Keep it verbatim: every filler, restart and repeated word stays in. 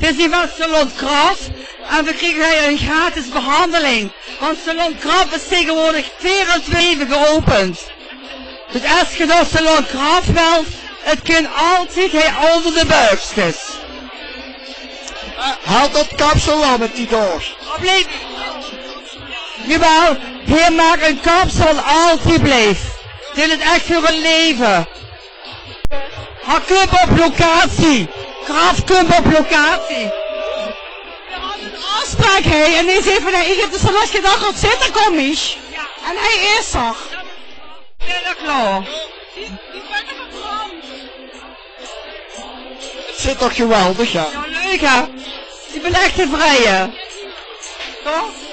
Veer zien vaan Salon Kraf en veer kriege hei 'n gratis behanjeling. Want Salon Kraf is tegenwoordig veerentwintig zeven geopend. Dus es geer nao Salon Kraf wèlt, 't kin altied hei oonder de buukskes. Hel dat kapsel aon mèt die doors. Jaowel, hei maak 'n kapsel altied blief. Dit is ech veur 't leve. Hei kump op locatie. Kraf kump op locatie. Veer hadde 'n aofspraok, hè. En dee zag vaan, hè, iech höb dus nog gedacht tot Sinterklaos kump. En hei is 'r. Jao, dat klop. 't Zit toch geweldig, jao? Jao, leuk, hè? Iech bin ech tevreie. Toch?